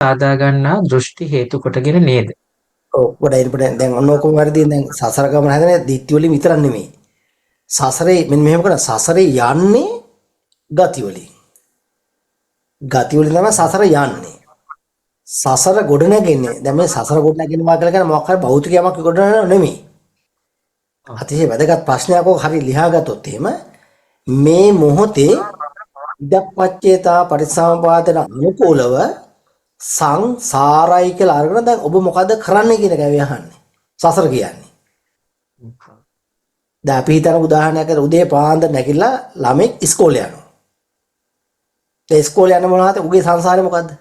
සාදා ගන්නා දෘෂ්ටි හේතු කොටගෙන නේද? ඔව්, පොඩයි පොඩයි. දැන් ඔන්න ඔකම වැරදි. දැන් සසර ගමන හදන්නේ දිට්ඨි වලින් විතරක් නෙමෙයි. සසරේ මෙන්න මෙහෙම කරා, සසරේ යන්නේ ගති වලින්. ගති වලින් තමයි සසර යන්නේ. සසර ගොඩ නැගෙන්නේ. දැන් මේ සසර ගොඩ නැගෙනවා කියලා කියන්නේ මොකක් හරි භෞතික යමක් ගොඩ නැගෙනව නෙමෙයි. අතිශය වැදගත් ප්‍රශ්නයක් ඔක හරි ලියාගත්තොත් එහෙම, මේ මොහොතේ ඉදප්පච්චේතා පටිසමුපාදන අනුකූලව සංසාරයි කියලා අරගෙන දැන් ඔබ මොකද කරන්නේ කියන එක අහන්නේ. සසර කියන්නේ. දැන් අපි හිතන උදාහරණයක් අර උදේ පාන්දර නැගිටලා ළමෙක් ඉස්කෝලේ යනවා. දැන් ඉස්කෝලේ යන මොනවද උගේ සංසාරේ මොකද්ද?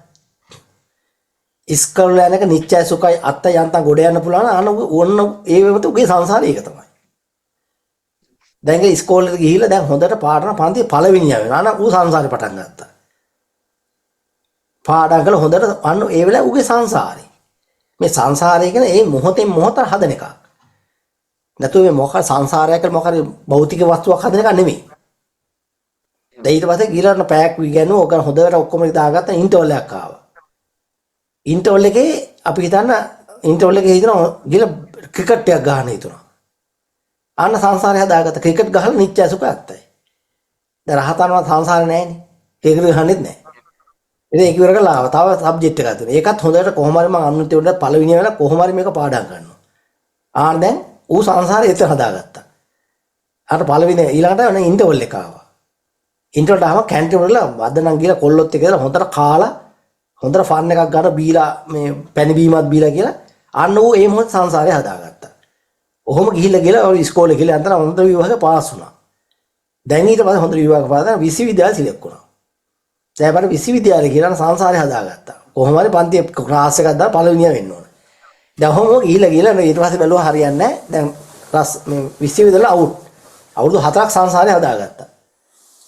ඉස්කෝලේ යන එක නිච්චයි සුඛයි අත්ත යන්තම් ගොඩ යන්න පුළුවන් අන ඕන්න ඒ වෙමත උගේ සංසාරේ ඒක තමයි. දැන් ඒ ඉස්කෝලේට ගිහිල්ලා දැන් හොඳට පාඩම පන්තියේ පළවෙනියා වෙනවා. අන ඌ සංසාරේ පටන් ගත්තා. පාඩම් කළා හොඳට අන්න ඒ වෙලාවේ ඌගේ සංසාරේ. මේ සංසාරය කියන්නේ ඒ මොහොතෙන් මොහොත හදන එකක්. නැතුව මේ මොකක් සංසාරයක් කියලා මොකක් හරි භෞතික වස්තුවක් හදන එකක් නෙමෙයි. දැන් ඊට පස්සේ ගිහලා පැයක් ඉගෙනුව ඔක හොඳට ඔක්කොම දාගත්තා, ඉන්ටර්වල් එකක් ආවා. ඉන්ටර්වල් එකේ අපි හිතන්න ඉන්ටර්වල් එකේ හිතනවා ගිහලා ක්‍රිකට් එකක් ගහන්න හිතුණා. අන්න සංසාරේ හදාගත්ත. ක්‍රිකට් ගහලා නිත්‍ය සුඛ ඇත්තයි. දැන් රහතන් වහන්සේ සංසාරේ නෑනේ. ක්‍රිකට් ගහන්නෙත් නෑ. ඉතින් ඒක ඉවර කරලා ආවා. තව සබ්ජෙක්ට් එකක් දුන්නා. ඒකත් හොඳට කොහොම හරි මං අනුන්ට උඩ පළවෙනි වෙලා කොහොම හරි මේක පාඩම් කරනවා. ආන්න දැන් ඌ සංසාරේ එතන හදාගත්තා. අර පළවෙනි ඊළඟට ඔන්න ඉන්ටර්වල් එක ආවා. ඉන්ටර්වල්ට ආවම කැන්ටින් වල අද නම් ගිහලා කොල්ලොත් එක්ක ඉඳලා හොඳට කාලා හොඳට ෆන් එකක් ගන්න බීලා මේ පැණි බීමත් බීලා කියලා අන්න ඌ ඒ මොහොත සංසාරේ හදාගත්තා. ඔහොම ගිහිල්ලා ගිහලා ඔය ඉස්කෝලේ ගිහලා අන්තර හොඳ විභාග පාස් වුණා. දැන් ඊට පස්සේ හොඳ විභාග පාස් කරලා විශ්වවිද්‍යාල සිලෙක්ට් වුණා. දැන් අපර විශ්වවිද්‍යාලේ කියලා සංසාරේ හදාගත්තා. කොහොම හරි පන්තියේ ක්ලාස් එකක් දාලා පළවෙනියා වෙන්න ඕන. දැන් ඔහොම ගිහිල්ලා ගිහලා ඊට පස්සේ බැලුවා හරියන්නේ නැහැ. දැන් රස් මේ විශ්වවිද්‍යාල අවුට්. අවුරුදු 4ක් සංසාරේ හදාගත්තා.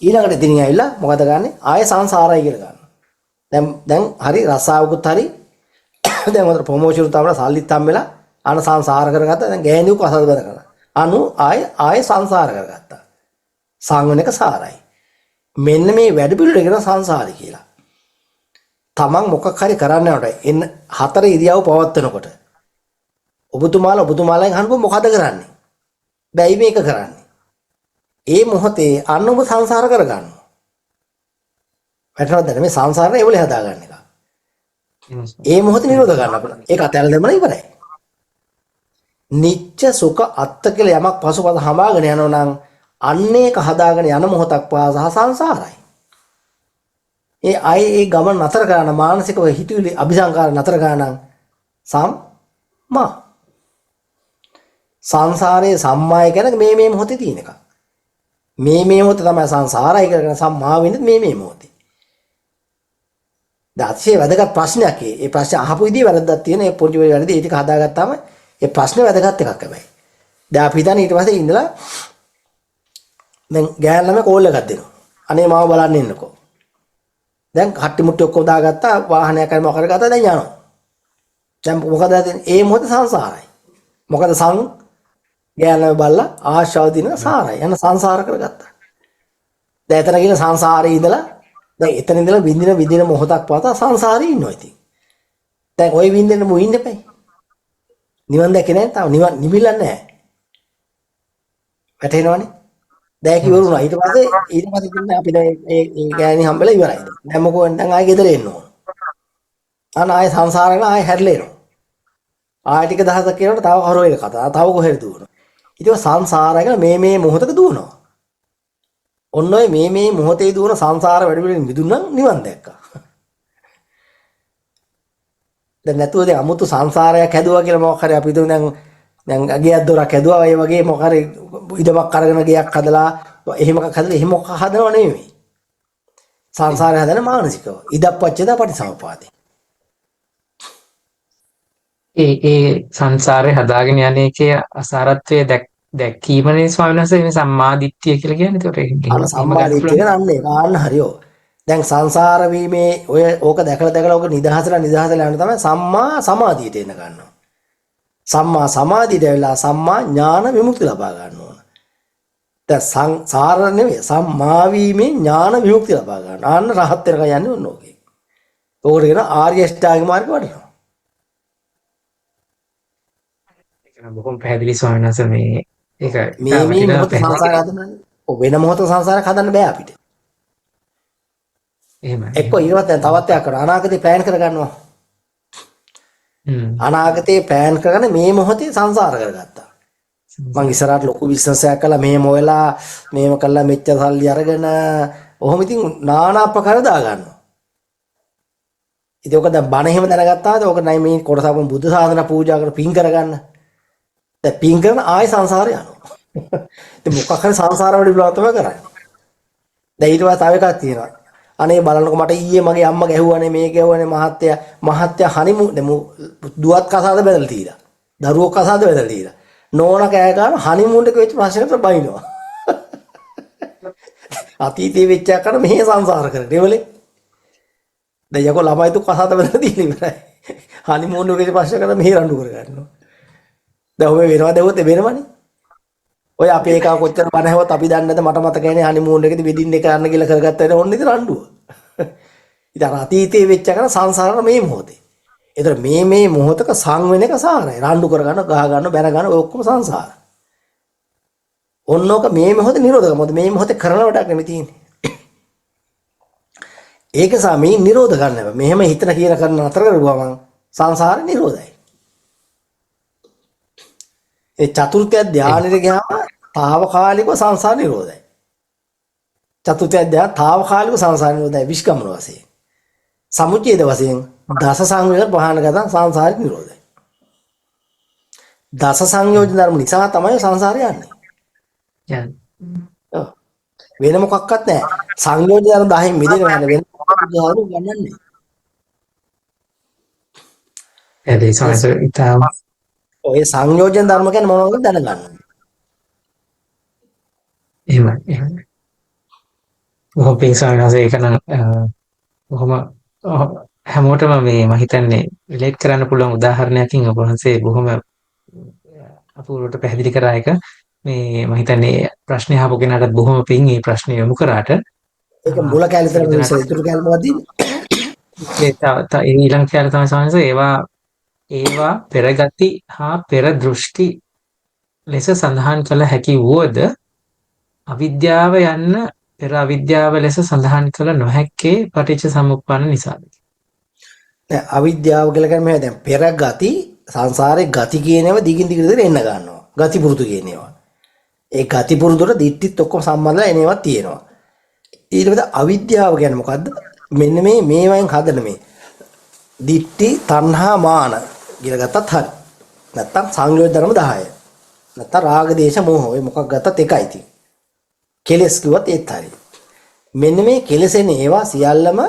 ඊළඟට ඉතින් ඇවිල්ලා මොකද ගන්නෙ? ආයෙ සංසාරයි කියලා ගන්නවා. දැන් දැන් හරි රසාවකුත් හරි දැන් හොඳට ප්‍රොමෝෂන් තමයි සල්ලිත් හම්බෙලා අන සංසාර කරගත්තා. දැන් ගෑණියු කසාද බඳ කරලා. අනු ආයෙ ආයෙ සංසාර කරගත්තා. සංවන එක සාරයි. මෙන්න මේ වැඩ පිළිවෙල කියන සංසාරي කියලා. තමන් මොකක් හරි කරන්න යනකොට එන්න හතර ඉරියව් පවත්වනකොට ඔබතුමාලා ඔබතුමාලාගෙන් අහනකො මොකද කරන්නේ? බැයි මේක කරන්නේ. ඒ මොහොතේ අන්න ඔබ සංසාර කරගන්නවා. වැටෙනවද මේ සංසාරේ ඒවලේ හදාගන්න එක. ඒ මොහොතේ නිරෝධ ගන්න අපිට. ඒක අතහැරලා දැම්මම ඉවරයි. නිච්ච සුඛ අත්ත කියලා යමක් පසුපස හඹාගෙන යනවා නම් අන්න ඒක හදාගෙන යන මොහොතක් පාසා සංසාරයි. ඒ අය ඒ ගමන නතර කරන මානසිකව හිතුවිලි අபிසංකාර නතර කරන සම්මා සංසාරයේ සම්මාය කියන්නේ මේ මේ මොහොතේ තියෙන එකක්. මේ මේ මොහොත තමයි සංසාරයි කරගෙන සම්මා වෙන්නේ මේ මේ මොහොතේ. දැන් අතිශය වැදගත් ප්‍රශ්නයක් ඒ. ඒ ප්‍රශ්න අහපු විදිය වැරද්දක් තියෙන. ඒ පොඩි පොඩි වැරදි ඒ ටික හදාගත්තාම ඒ ප්‍රශ්නේ වැදගත් එකක් හැබැයි. දැන් අපි හිතන්නේ ඊට පස්සේ ඉඳලා දැන් ගෑන් ළමයි කෝල් එකක් දෙනවා. අනේ මාව බලන්න එන්නකෝ. දැන් කට්ටි මුට්ටි ඔක්කොම දාගත්තා, වාහනයක් හරි මොකක් හරි ගත්තා, දැන් යනවා. දැන් මොකද හදන්නේ? ඒ මොහොත සංසාරයි. මොකද සං ගෑන් ළමයි බලලා ආශාව දින සාරයි. යන සංසාර කරගත්තා. දැන් එතන කියන සංසාරේ ඉඳලා දැන් එතන ඉඳලා විඳින විඳින මොහොතක් පාසා සංසාරේ ඉන්නවා ඉතින්. දැන් ඔය විඳින්න මු ඉන්න එපයි. නිවන් දැකේ නැහැ තාම, නිවන් නිමිලා නැහැ. වැටහෙනවනේ. දැන් ඒක ඉවර වුණා. ඊට පස්සේ ඉතින් අපි දැන් ඒ ඒ ගෑණි හම්බෙලා ඉවරයි. දැන් මොකෝ දැන් ආයෙ ගෙදර එන්න ඕන. අන්න ආයෙ සංසාරේ ආයෙ හැරිලා එනවා. ආයෙ ටික දහසක් කියනකොට තව කරුව එක කතා. තව කොහෙද දුවනවා. ඉතින් සංසාරය කියලා මේ මේ මොහොතක දුවනවා. ඔන්න ඔය මේ මේ මොහොතේ දුවන සංසාර වැඩ පිළිවෙලින් මිදුණා නම් නිවන් දැක්කා. දැන් නැතුව දැන් අමුතු සංසාරයක් හැදුවා කියලා මොකක් හරි අපි හිතමු දැන් දැන් ගෙයක් දොරක් හැදුවා ඒ වගේ මොකක් හරි ඉඩමක් අරගෙන ගෙයක් හදලා එහෙම එකක් හදලා එහෙම මොකක් හදනව නෙමෙයි. සංසාරය හදන මානසිකව. ඉදප්පච්චේද පටිසමුපාදේ. ඒ ඒ සංසාරේ හදාගෙන යන එකේ අසාරත්වය දැක්කීමනේ ස්වාමීන් වහන්සේ මේ සම්මා දිට්ඨිය කියලා කියන්නේ. ඒතකොට අන්න එහෙම සම්මා ගන්න දිට්ඨිය පුළුවන්. කියන්නේ අන්න ඒක. ආන්න හරියෝ. දැන් සංසාර වීමේ ඔය ඕක දැකලා දැකලා ඕක නිදහසලා නිදහසලා යන තමයි සම්මා සමාධියට එන්න ගන්නවා. සම්මා සමාධියට ඇවිල්ලා සම්මා ඥාන විමුක්ති ලබා ගන්න ඕන. දැන් සංසාර නෙවෙයි, සම්මා වීමේ ඥාන විමුක්ති ලබා ගන්න. ආන්න රහත් වෙනකන් යන්නේ ඔන්න ඕකේ. ඕකට කියන ආර්ය අෂ්ටාංග මාර්ග වඩනවා. ඒක නම් බොහොම පැහැදිලි ස්වාමීන් වහන්සේ මේ ඒක මේ ඉතා මේ වටිනා මොහොත පැහැදිලි සංසාරය හදන්න. ඔව් වෙන මොහොත සංසාරයක් හදන්න බෑ අපිට. එහෙමයි එක්ක එහෙමයි. ඊළඟට දැන් තවත් එකක් කරනවා. අනාගතේ ප්ලෑන් කරගන්නවා. අනාගතේ ප්ලෑන් කරගෙන මේ මොහොතේ සංසාර කරගත්තා. මං ඉස්සරහට ලොකු බිස්නස් එකක් කළා මෙහෙම හොයලා මෙහෙම කළා මෙච්චර සල්ලි අරගෙන ඔහොම ඉතින් නානා ප්‍රකාර දා ගන්නවා. ඉතින් ඔක දැන් බණ එහෙම දැනගත්තාද ඔක නයි මේ කොටස අපේ බුදු සාධන පූජා කරලා පින් කරගන්න. දැන් පින් කරන ආයෙ සංසාරේ යනවා. ඉතින් මොකක් හරි සංසාර වැඩ පිළිවෙලක් තමයි කරන්නේ. දැන් ඊට පස්සේ තව එකක් තියෙනවා. අනේ බලන්නකෝ මට ඊයේ මගේ අම්මා ගැහුවානේ මේ ගැහුවානේ මහත්තයා මහත්තයා හනිමූන් දැන් දුවත් කසාද බැඳලා තියලා. දරුවෝ කසාද බැඳලා තියලා. නෝනා කෑ ගහන හනිමූන් එක වෙච්ච ප්‍රශ්නකට බයිනවා. අතීතයේ වෙච්ච එකක් කරන මෙහෙ සංසාර කරගෙන ඉවලේ. දැන් යකෝ ළමයි තු කසාද බැඳලා තියලා ඉවරයි. හනිමූන් එක වෙච්ච ප්‍රශ්න කරන මෙහෙ රණ්ඩු කරගන්නවා. දැන් ඔබ වෙනවා දැවුවොත් වෙනවනේ. ඔය අපේ එකා කොච්චර බණ ඇහුවත් අපි දන්නේ නැද මට මතකයි නේ හනිමූන් එකේදී වෙඩින් එක කරන්න කියලා කරගත්ත වෙන ඔන්න ඉතින් රණ්ඩුව. ඉතින් අර අතීතයේ වෙච්ච එක සංසාරන මේ මොහොතේ. ඒතර මේ මේ මොහොතක සං වෙන එක සාරයි. රණ්ඩු කරගන්න, ගහ ගන්න, බැන ගන්න ඔය ඔක්කොම සංසාර. ඔන්න ඔක මේ මොහොතේ නිරෝධ කරනවා. මොකද මේ මොහොතේ කරන වැඩක් නෙමෙයි තියෙන්නේ. ඒක නිසා මේ නිරෝධ ගන්න බෑ. මෙහෙම හිතන කියන කරන නතර කරුවාම සංසාරේ නිරෝධයි. ඒ චතුර්ථ ධානයට ගියාම තාවකාලිකව සංසාර නිරෝධයි. චතුර්ථ ධ්‍යාන තාවකාලිකව සංසාර නිරෝධයි විස්කමන වශයෙන්. සමුච්ඡේද වශයෙන් දස සංයෝජන ප්‍රහාණ ගතන් සංසාර නිරෝධයි. දස සංයෝජන ධර්ම නිසා තමයි සංසාරය යන්නේ. යන්නේ. ඔව්. වෙන මොකක්වත් නැහැ. සංයෝජන ධර්ම 10න් මිදෙනවා වෙන මොකක්වත් උගන්වන්නේ නැහැ. පැහැදිලි ස්වාමීන් ඉතාම ඔය සංයෝජන ධර්ම කියන්නේ මොනවද දැනගන්න. එහෙමයි එහෙමයි. බොහොම පිං ස්වාමීන් වහන්සේ ඒක නම් බොහොම හැමෝටම මේ මම හිතන්නේ රිලේට් කරන්න පුළුවන් උදාහරණයකින් ඔබ වහන්සේ බොහොම අපූර්වට පැහැදිලි කරා එක මේ මම හිතන්නේ ප්‍රශ්නේ අහපු කෙනාටත් බොහොම පිං මේ ප්‍රශ්නේ යොමු කරාට. ඒක මුල කැලේ විතරක් නෙවෙයි ඉතුරු කැලේ මොකක්ද ඒ තව ඊළඟ කැලේ තමයි ස්වාමීන් වහන්සේ ඒවා ඒවා පෙරගති හා පෙර දෘෂ්ටි ලෙස සඳහන් කළ හැකි වුවද අවිද්‍යාව යන්න පෙර අවිද්‍යාව ලෙස සඳහන් කළ නොහැක්කේ පටිච්ච සමුප්පන්න නිසාද? දැන් අවිද්‍යාව කියලා කියන්නේ මෙහෙම දැන් පෙර ගති සංසාරේ ගති කියන ඒවා දිගින් දිගට එන්න ගන්නවා. ගති පුරුදු කියන ඒවා. ඒ ගති පුරුදුට දිට්ඨිත් ඔක්කොම සම්බන්ධලා එන ඒවා තියෙනවා. ඊට පස්සේ අවිද්‍යාව කියන්නේ මොකද්ද? මෙන්න මේ මේවයින් හදන මේ දිට්ඨි තණ්හා මාන කියලා ගත්තත් හරි. නැත්තම් සංයෝජන ධර්ම 10. නැත්තම් රාග දේශ මොහ ඔය මොකක් ගත්තත් එකයි ඉතින්. කෙලස් කිව්වත් ඒත් හරි. මෙන්න මේ කෙලසෙන ඒවා සියල්ලම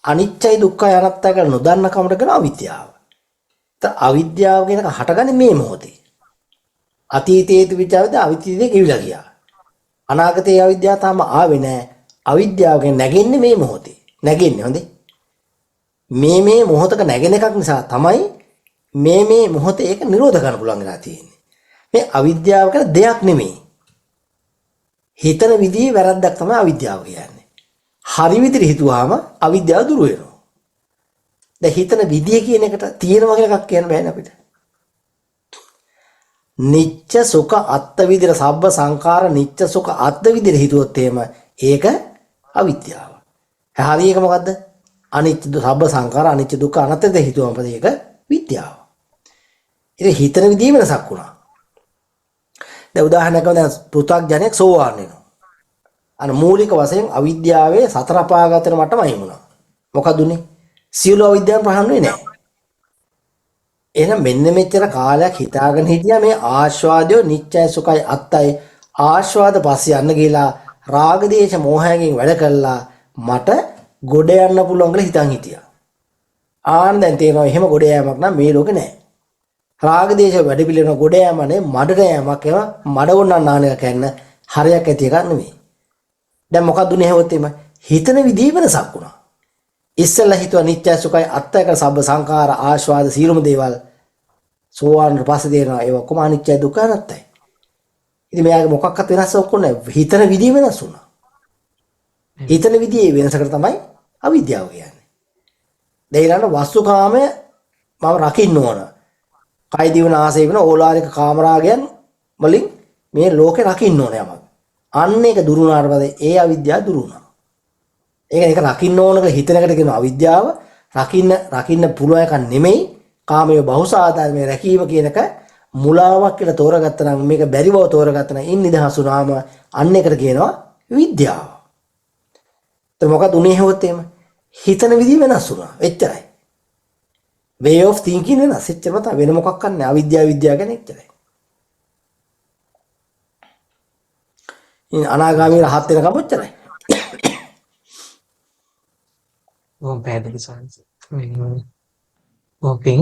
අනිත්‍යයි දුක්ඛයි අනාත්තයි කියලා නොදන්න කමට කරන අවිද්‍යාව. අවිද්‍යාව කියන එක හටගන්නේ මේ මොහොතේ. අතීතයේ තිබිච්ච අවිද්‍යාව අතීතයේ ගෙවිලා ගියා. අනාගතයේ අවිද්‍යාව තාම ආවේ නෑ. අවිද්‍යාව කියන්නේ නැගෙන්නේ මේ මොහොතේ. නැගෙන්නේ හොඳේ. මේ මේ මොහොතක නැගෙන එකක් නිසා තමයි මේ මේ මොහොතේ ඒක නිරෝධ කරන්න පුළුවන් වෙලා තියෙන්නේ. මේ අවිද්‍යාව කියලා දෙයක් නෙමෙයි. හිතන විදිහේ වැරද්දක් තමයි අවිද්‍යාව කියන්නේ. හරි විදිහට හිතුවාම අවිද්‍යාව දුර වෙනවා. දැන් හිතන විදිය කියන එකට තියෙනවා කියලා එකක් කියන්න බෑනේ අපිට. නිච්ච සුඛ අත්ත විදිහට සබ්බ සංඛාර නිච්ච සුඛ අත්ත විදිහට හිතුවොත් එහෙම ඒක අවිද්‍යාව. හරි එක මොකද්ද? අනිච්ච සබ්බ සංඛාර අනිච්ච දුක්ඛ අනාත්ම හිතුවම ඒක විද්‍යාව. ඉතින් හිතන විදිහ වෙනසක් වුණා. දැන් උදාහරණයක් ගමු දැන් පෘථග්ජනයෙක් සෝවාන් වෙනවා. අර මූලික වශයෙන් අවිද්‍යාවේ සතර අපාගත වෙන මට්ටම අයින් වුණා. මොකද උනේ? සියලු අවිද්‍යාවන් ප්‍රහාණය වෙන්නේ නැහැ. එහෙනම් මෙන්න මෙච්චර කාලයක් හිතාගෙන හිටියා මේ ආස්වාදය නිච්චය සුඛයි අත්තයි ආස්වාද පස්සේ යන්න ගිහලා රාග දේශ මොහයෙන් වැඩ කළා මට ගොඩ යන්න පුළුවන් කියලා හිතන් හිටියා. ආන්න දැන් තේරෙනවා එහෙම ගොඩ යෑමක් නම් මේ ලෝකේ නැහැ. රාග දේශ වැඩ පිළිවෙන ගොඩ යෑම නේ මඩට යෑමක් ඒවා මඩ ගොන්නන් නාන එකක් යන්න හරයක් ඇති එකක් නෙමෙයි. දැන් මොකක්ද උනේ හැවොත් එimhe හිතන විදිහ වෙනසක් වුණා. ඉස්සෙල්ලා හිතුවා නිත්‍ය සුඛයි අත්තයි කියලා සබ්බ සංඛාර ආස්වාද සියලුම දේවල් සෝවාන් පස්සේ තේරෙනවා ඒවා ඔක්කොම අනිත්‍යයි දුක්ඛ අනාත්තයි. ඉතින් මෙයාගේ මොකක්වත් වෙනස් ඔක්කොම නැහැ. හිතන විදිහ වෙනස් වුණා. හිතන විදිහේ වෙනසකට තමයි අවිද්‍යාව කියන්නේ. දැන් ඊළඟට වස්තුකාමය මම රකින්න ඕන. කය දිව නාසය වෙන ඕලාරික කාමරාගයන් වලින් මේ ලෝකේ රකින්න ඕන යමක්. අන්න ඒක දුරු වුණාට පස්සේ ඒ අවිද්‍යාව දුරු වුණා. ඒක ඒක රකින්න ඕන කියලා හිතන එකට කියනවා අවිද්‍යාව. රකින්න රකින්න පුළුවන් එකක් නෙමෙයි. කාමයේ බහුසාදාන මේ රැකීම කියන එක මුලාවක් කියලා තෝරගත්තා නම්, මේක බැරි බව තෝරගත්තා නම් ඉන් නිදහස් වුණාම අන්න ඒකට කියනවා විද්‍යාව. එතකොට මොකද උනේ හෙවොත් එහෙම? හිතන විදිය වෙනස් වුණා. එච්චරයි. Way of thinking වෙනස්. එච්චරම තමයි, වෙන මොකක් නැහැ. අවිද්‍යාව විද්‍යාව ගැන එච්චරයි. ඉතින් අනාගාමී රහත් වෙනකම් ඔච්චරයි. බොහොම පැහැදිලි සාංශ. බොහොම පිං.